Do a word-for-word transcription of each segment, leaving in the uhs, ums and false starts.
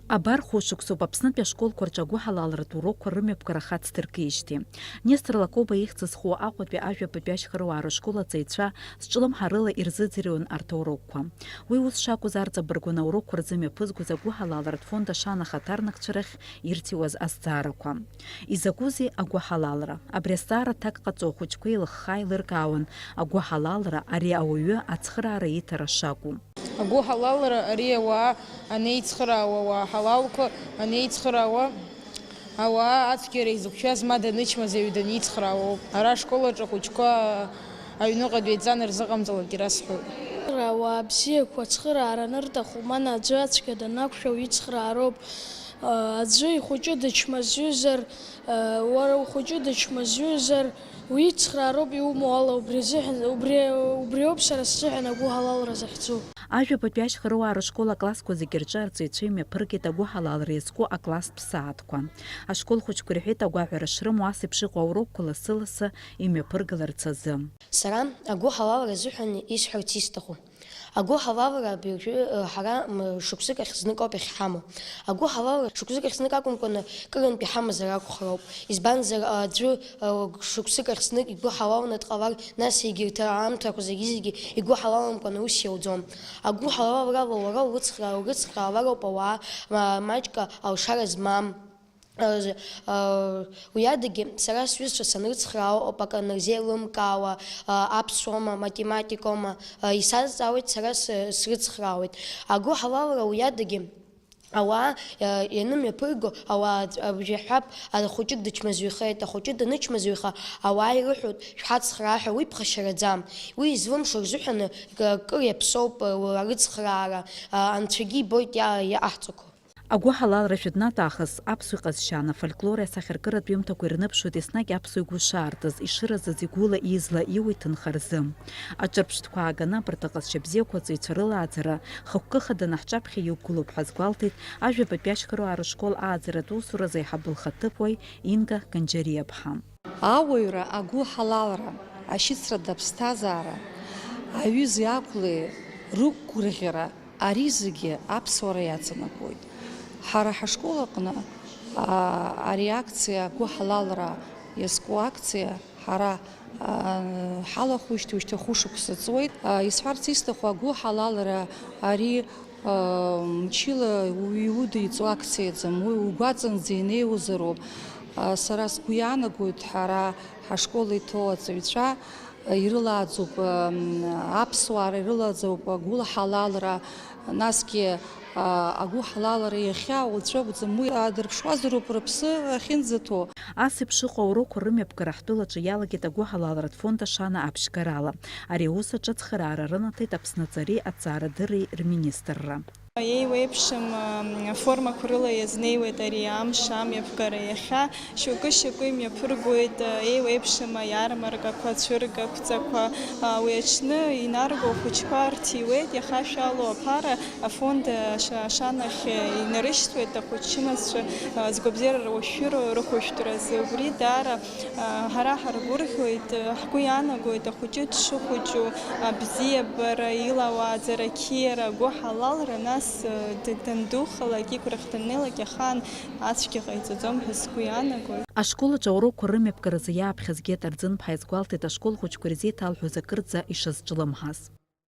Абар хәышықәсоуп Аԥснытәи ашколқәа рҿы агәыҳалалратә урокқәа рымҩаԥгара хацдыркижьҭеи. Нестор Лакоба ихьӡ зху Аҟәатәи ажәабатәи ашьхаруаа рышкол аҵаҩцәа зҿлымҳарыла ирзыӡырҩуан арҭ аурокқәа. Уи ус шакәыз арҵабыргуан аурокқәа рзы мҩаԥызгоз агәыҳалалратә фонд Ашана ахаҭарнакцәа рахь ирҭиуаз азҵаарақәа. Изакәызеи агәыҳалалра? Абри азҵаара аҭак ҟаҵо ахәыҷқәа еилыхха еилыркаауан агәыҳалалра ари ауаҩы ацхыраара иҭара шакәу. Агәыҳалалра ари ауаа анеицхыраауа, ауаа ҳалалқәа анеицхыраауа, ауаа ацәгьара изықәшәаз ма данычмазаҩу даницхраауоуп. Ара ашкол аҿы ахәыҷқәа аҩныҟа дҩеиҵан рзыҟамҵалак ирасҳәоит. Ауаа бзиақәа ацхыраара анырҭаху, ма аӡәы ацәгьа данақәшәа уицхраароуп. Аӡәы ихәыҷы дычмазаҩызар, уара ухәыҷы дычмазаҩызар, уицхраароуп иумоу ала, убри азыҳәан, убри, убриоуп сара сзыҳәан агәыҳалалра захьӡу. Ажәабатәи ашьхаруаа рышкол аклассқәа зегьы рҿы арҵаҩцәа имҩаԥыргеит агәыҳалалра иазку акласстә сааҭқәа. Ашкол хәыҷқәа ирҳәеит агәаҳәара шрымоу ас еиԥш иҟоу аурокқәа лассы-лассы имҩаԥыргаларц азы. Сара агәыҳалалра азыҳәан исҳәарц исҭаху. Агәыҳалалра абыржәы, э, ҳара, м, шықәсык ахь знык ауп иахьҳамоу. Агәыҳалалра шықәсык ахь знык акәымкәаны, кырынтә иҳамазар акәхароуп. Избанзар, аӡәы, э, шықәсык ахь знык игәыҳалалны дҟалар, нас егьырҭ аамҭақәа зегьы-зегьы игәыҳалаламкәаны аус иауӡом. Агәыҳалалрала уара урыцхраа-, урыцхраалароуп ауаа, ма-, маҷк алшара змам. Уи адагьы, сара сҩызцәа санрыцхраауа, акы анырзеилымкаауа, аԥсуама, математикоума, исазҵаауеит, сара сы-, срыцхраауеит. Агәыҳалалра уи адагьы, ауаа, ианымҩаԥырго, ауаа абжьаҳәап, ахәыҷык дычмазаҩхеит, ахәыҷы данычмазаҩха, ауаа ирыҳәоит, шәҳацхраа ҳәа, уи ԥхашьараӡам. Уи излымшо рзыҳәаны, к-, кыр иаԥсоуп, арыцхраара, анцәагьы ибоит иа-, иаҟаҳҵақәо. Агәыҳалалра шәыднаҭ аахыс аԥсуа иҟазшьа, афольклори асахьаркыратә ҩымҭақәа ирныԥшуеит еснагь аԥсуа игәы шаартыз, ишыразыз, игәыла иизла иуа иҭынха рзы. Аҿырԥштәқәа ааганы абарҭ аҟазшьа бзиақәа аҵаҩцәа рылааӡара хықәкы хаданы ҳҿаԥхьа иқәгылоуп ҳәа азгәалҭеит ажәабатәи ашьхаруаа рышкол ааӡаратә усуразы аиҳабы лхаҭыԥуаҩ Инга Канџьариаԥҳа. Ауаҩра, агәыҳалалра, ашьыцратә аԥсҭазаара, аҩызеи ақәлеи рықәгәырӷьара, ари зегьы аԥсуара иаҵанакуеит. Ҳара ҳашкол аҟны, аа, ари акциа, агәыҳалалра иазку акциа, ҳара, аа, ҳалахәышьҭуеижьҭеи хәышықәса ҵуеит. Исҳәарц исҭаху, агәыҳалалра ари мчыла иудиҵо акциаӡам, уи угәаҵанӡа инеиуазароуп. Сара сгәы иаанагоит, ҳара ҳашкол иҭоу аҵаҩцәа ирылааӡоуп аԥсуаара, ирылааӡоуп агәыҳалалра, насгьы агәыҳалалра иахьа уаҵәы акәӡам, уи аадырԥшуазароуп рыԥсы ахьынӡаҭоу. Ас еиԥш ыҟоу аурокқәа рымҩаԥгара ҳтәылаҿы иалагеит агәыҳалалратә фонд Ашана аԥшьгарала. Ари аус аҿы ацхыраара рынаҭеит Аԥсны аҵареи аҭҵаарадырреи рминистрра. Еиуеиԥшым, м, аформақәа рыла иазнеиуеит ари амш амҩаԥгара иахьа. Шьоукы-шьоукы имҩаԥыргоит, еиуеиԥшым аиармаркақәа, ацәыргақәҵақәа. Уи аҽны инарго ахәыҷқәа рҭиуеит, иахашәало аԥара. Афонд аша-, ашанахь инарышьҭуеит ахәыҷ чымазцәа, а, згәабзиара руашәшәыроу рыхәышәтәразы. Убри даара, а, ҳара ҳаргәырӷьоит, а, ҳгәы иаанагоит ахәыҷы дшыхәыҷу, абзиабара, илауааӡара, ақьиара, агәыҳалалра, нас, а, д-, дандухалак, игәрахь даннеилак иахаан ацәгьа ҟаиҵаӡом ҳәа сгәы иаанагоит. Ашкол аҿы аурокқәа рымҩаԥгаразы иааԥхьаз Гета Арӡынԥҳа иазгәалҭеит ашкол хәыҷқәа ирзеиҭалҳәоз акырӡа ишазҿлымҳаз.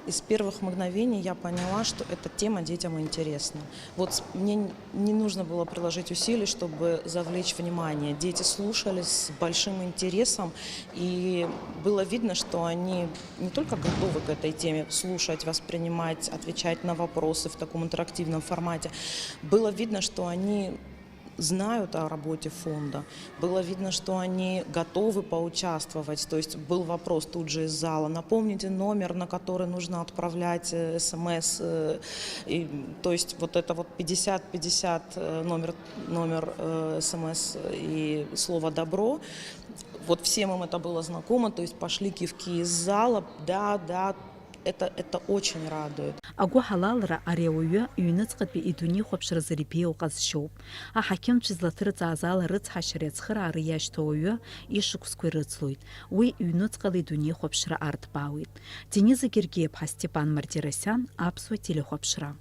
Из первых мгновений я поняла, что эта тема детям интересна. Вот с-, мне н-, не нужно было приложить усилий, чтобы завлечь внимание. Дети слушали с большим интересом, и было видно, что они не только готовы к этой теме слушать, воспринимать, отвечать на вопросы в таком интерактивном формате. Было видно, что они знают о работе фонда. Было видно, что они готовы поучаствовать. То есть был вопрос тут же из зала: «Напомните номер, на который нужно отправлять, э, СМС». Э, и, то есть вот это вот пятьдесят пятьдесят, э, номер, номер, э, СМС и слово «добро». Вот всем им это было знакомо, то есть пошли кивки из зала: «Да, да, это, это очень радует». Агәыҳалалра ари ауаҩы иҩныҵҟатәи идунеихәаԥшразы ибеиоу ҟазшьоуп. Аҳақьымцәа излаҭырҵааз ала рыцҳашьареи ацхыраареи иашьҭоу ауаҩы ишықәсқәа ирыцлоит. Уи ҩнуҵҟала идунеихәаԥшра арҭбаауеит. Дениза Гергиаԥҳа, Степан Мартиросиан, Аԥсуа телехәаԥшра.